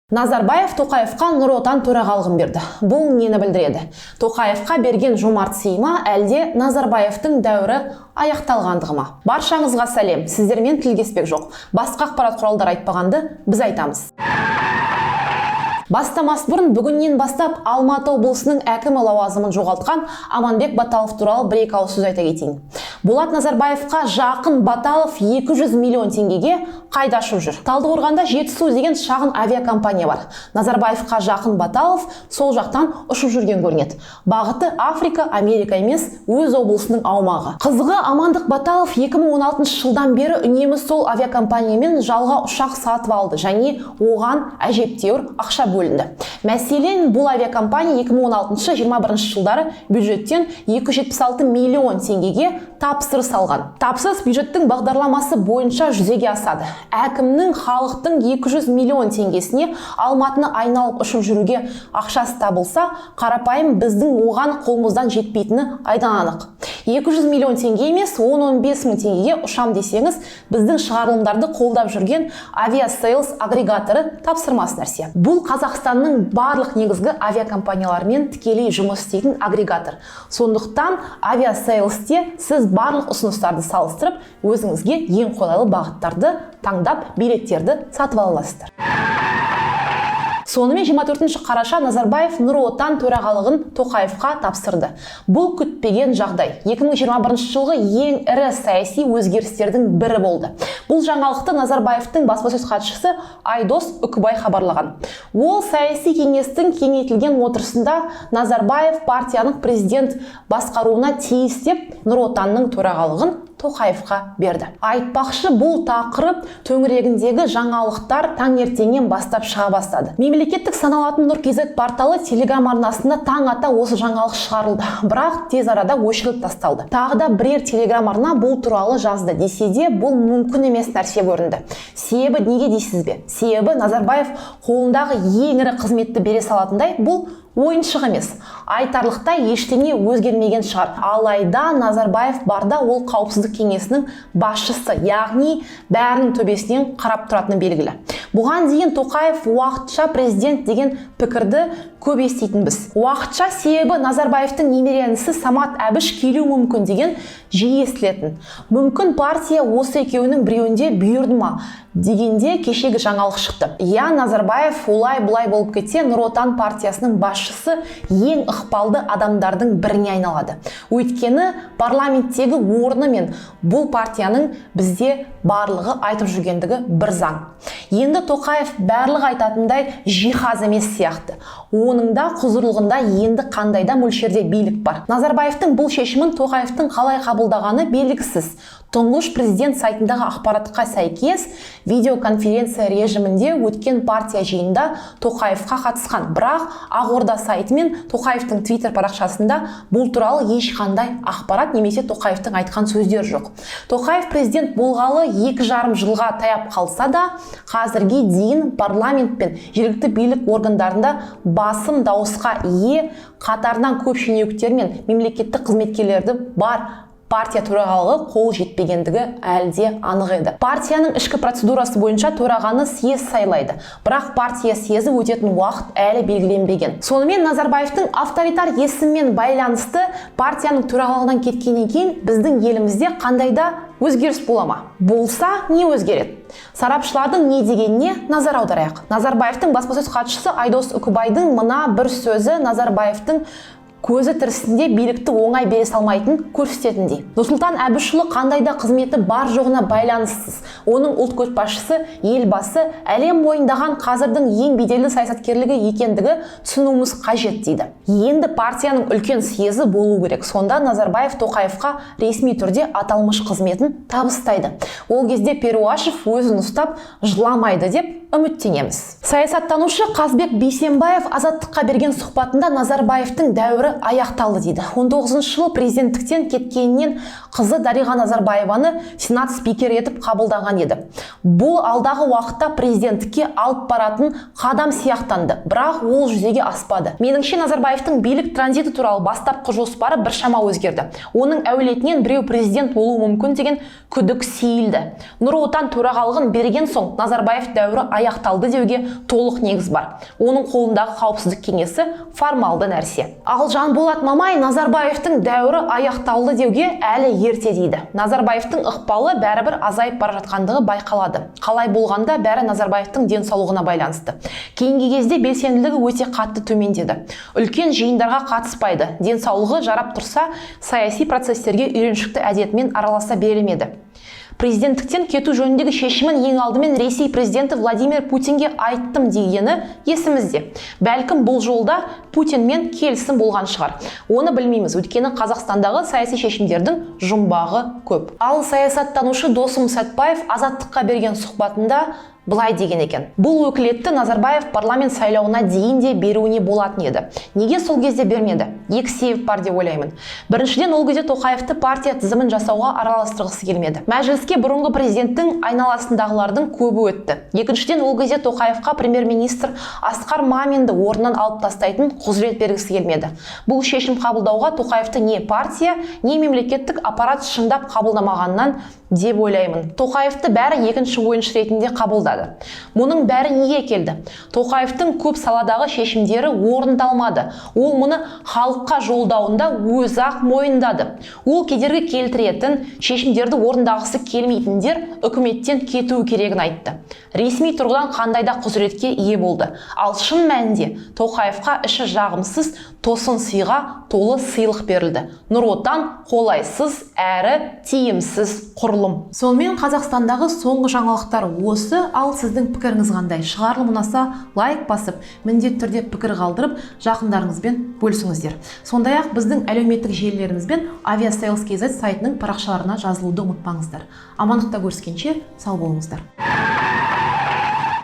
Назарбаев Тоқаевқа Нұр Отан төрағалығын берді. Бұл нені білдіреді? Тоқаевқа берген жомарт сыйы ма, әлде Назарбаевтың дәуірі аяқталғандығы ма? Баршаңызға сәлем. Сіздермен тіл кеспек жоқ. Басқа ақпарат құралдары айтпағанды біз айтамыз. Бастамас бұрын бүгіннен бастап Алматы облысының әкімі лауазымын жоғалтқан Аманбек Баталов туралы бір-екі ауыз сөз айта кетейін. Болат Назарбаевқа жақын Баталов 200 миллион теңгеге қайда ұшып жүр? Талдықорғанда Жетісу деген шағын авиакомпания бар. Назарбаевқа жақын Баталов сол жақтан ұшып жүрген көрінеді. Бағыты Африка, Америка емес, өз облысының аумағы. Қызығы, Амандық Баталов 2016 жылдан бері үнемі сол авиакомпаниямен жалға ұшақ сатып алды және оған әжептәуір ақша бөлінді. Мәселен, бұл авиакомпания 2016-21 жылдары бюджеттен 276 миллион теңгеге тапсырыс алған. Тапсырыс бюджеттің бағдарламасы бойынша жүзеге асады. Әкімнің халықтың 200 миллион теңгесіне Алматыны айналып ұшып жүруге ақшасы табылса, қарапайым біздің оған қолымыздан жетпейтіні айдан анық. 200 миллион теңге емес, 10-15 мың теңгеге ұшам десеңіз, біздің шығарылымдарды қолдап жүрген Aviasales агрегаторы тапсырмас нәрсе. Бұл Қазақстанның барлық негізгі авиакомпанияларымен тікелей жұмыс істейтін агрегатор. Сондықтан Aviasales-те сіз барлық ұсыныстарды салыстырып, өзіңізге ең қолайлы бағыттарды таңдап, билеттерді сатып ала аласыздар. Сонымен, 24 қараша Назарбаев Нұр Отан төрағалығын Тоқаевқа тапсырды. Бұл күтпеген жағдай. 2021 жылғы ең ірі саяси өзгерістердің бірі болды. Бұл жаңалықты Назарбаевтың баспасөз хатшысы Айдос Үкібай хабарлаған. Ол саяси кеңестің кеңейтілген отырысында Назарбаев партияның президент басқаруына тиіс деп, Нұр Отанның төрағалығын Тоқаевқа берді. Айтпақшы, бұл тақырып төңірегіндегі жаңалықтар таңертеңнен бастап шыға бастады. Мемлекеттік саналатын Нұр KZ порталы Телеграм арнасында таң ата осы жаңалық шығарылды, бірақ тез арада өшіріліп тасталды. Тағы да бірер Телеграм арна бұл туралы жазды. Десе де, бұл мүмкін емес нәрсе көрінді. Себебі неге дейсіз бе? Себебі Назарбаев қолындағы ең ірі қызметті бере салатындай бұл ойыншық емес. Айтарлықтай ештеңе өзгермеген шығар. Алайда Назарбаев барда ол қауіпсіздік кеңесінің басшысы, яғни бәрінің төбесінен қарап тұратыны белгілі. Бұған дейін Тоқаев уақытша президент деген пікірді көп еститінбіз. Уақытша, себебі Назарбаевтың немере інісі Самат Әбіш келуі мүмкін деген жиі естілетін. Мүмкін, партия осы екеуінің біреуінде бұйырды ма дегенде кешегі жаңалық шықты. Иә, Назарбаев олай бұлай болып кетсе, Нұр Отан партиясының басшысы ең ықпалды адамдардың біріне айналады. Өйткені парламенттегі орны мен бұл партияның бізде барлығы айтып жүргендігі бір заң. Енді Тоқаев барлығы айтатындай жиһаз емес сияқты. Оның да құзырлығында енді қандай да мөлшерде билік бар. Назарбаевтың бұл шешімін Тоқаевтың қалай қабылдағаны белгісіз. Тұңғыш президент сайтындағы ақпаратқа сәйкес, видеоконференция режимінде өткен партия жиынында Тоқаевқа қатысқан. Бірақ Ақорда сайты мен Тоқаевтың Твиттер парақшасында бұл туралы ешқандай ақпарат немесе Тоқаевтың айтқан сөздері жоқ. Тоқаев президент болғалы 2,5 жылға таяп қалса да, қазірге дейін парламент пен жергілікті билік органдарында басым дауысқа ие, қатарынан көп шенеуніктер мен мемлекеттік қызметкерлерді бар партия төрағалығы қол жетпегендігі әлі де анық еді. Партияның ішкі процедурасы бойынша төрағаны съезд сайлайды, бірақ партия съезі өтетін уақыт әлі белгіленбеген. Сонымен, Назарбаевтың авторитар есіммен байланысты партияның төрағалығынан кеткеннен кейін біздің елімізде қандай да өзгеріс бола ма? Болса, не өзгереді? Сарапшылардың не дегеніне назар аударайық. Назарбаевтың баспасөз хатшысы Айдос Үкібайдың мына бір сөзі Назарбаевтың көзі тірісінде билікті оңай бере салмайтынын көрсететіндей. Нұрсұлтан Әбішұлы қандай да қызметі бар жоғына байланыссыз, оның ұлт көшбасшысы, елбасы, әлем мойындаған қазірдің ең беделді саясаткерлігі екендігі түсінуіміз қажет дейді. Енді партияның үлкен съезі болу керек. Сонда Назарбаев Тоқаевқа ресми түрде аталмыш қызметін табыстайды. Ол кезде Перуашев өзін ұстап жыламайды деп үміттенеміз. Саясаттанушы Қазбек Бейсенбаев Азаттыққа берген сұхбатында Назарбаевтың дәуірі аяқталды дейді. 19 жылы президенттіктен кеткеннен қызы Дариға Назарбаеваны сенат спикері етіп қабылдаған еді. Бұл алдағы уақытта президенттікке алып баратын қадам сияқтанды, бірақ ол жүзеге аспады. Меніңше, Назарбаевтың билік транзиті туралы бастапқы жоспары біршама өзгерді. Оның әулетінен біреу президент болуы мүмкін деген күдік сейілді. Нұр Отан төрағалығын берген соң, Назарбаев дәуірі аяқталды деуге толық негіз бар. Оның қолындағы қауіпсіздік кеңесі формалды нәрсе. Ал Жанболат Мамай Назарбаевтың дәуірі аяқталды деуге әлі ерте дейді. Назарбаевтың ықпалы бәрібір азайып бара жатқандығы байқалады. Қалай болғанда, бәрі Назарбаевтың денсаулығына байланысты. Кейінгі кезде белсенділігі өте қатты төмендеді. Үлкен жиындарға қатыспайды. Денсаулығы жарап тұрса, саяси процестерге үйреншікті әдетімен араласа берер ме еді? Президенттіктен кету жөніндегі шешімін ең алдымен Ресей президенті Владимир Путинге айттым дегені есімізде. Бәлкім, бұл жолда Путинмен келісім болған шығар. Оны білмейміз, өйткені Қазақстандағы саяси шешімдердің жұмбағы көп. Ал саясаттанушы Досым Сәтбаев Азаттыққа берген сұхбатында былай деген екен: «Бұл өкілетті Назарбаев парламент сайлауына дейін де беруіне болатын еді. Неге сол кезде бермеді? Екі себеп бар деп ойлаймын. Біріншіден, ол кезде Тоқаевты партия тізімін жасауға араластырғысы келмеді. Мәжіліске бұрынғы президенттің айналасындағылардың көбі өтті. Екіншіден, ол кезде Тоқаевқа премьер-министр Асқар Маминді орнынан алып тастайтын құзырет бергісі келмеді. Бұл шешім қабылдауға Тоқаевты не партия, не мемлекеттік аппарат шындап қабылдамағаннан деп ойлаймын. Тоқаевты бәрі екінші ойыншы ретінде қабылдады. Мұның бәрі неге келді? Тоқаевтың көп саладағы шешімдері орындалмады. Ол мұны халыққа жолдауында өзі ақ мойындады. Ол кедергі келтіретін, шешімдерді орындағысы келмейтіндер үкіметтен кетуі керегін айтты. Ресми тұрғыдан қандай да құзыретке ие болды. Ал шын мәнінде Тоқаевқа іші жағымсыз тосын сыйға толы сыйлық берілді. Нұр Отан – қолайсыз әрі тиімсіз құрылым». Сонымен, Қазақстандағы соңғы жаңалықтар осы. Ал сіздің пікіріңіз қандай? Шығарылым ұнаса, лайк басып, міндетті түрде пікір қалдырып, жақындарыңызбен бөлісіңіздер. Сондай ақ біздің әлеуметтік желілеріміз бен Aviasales KZ сайтының парақшаларына жазылуды ұмытпаңыздар. Амандықта көріскенше, сау болыңыздар!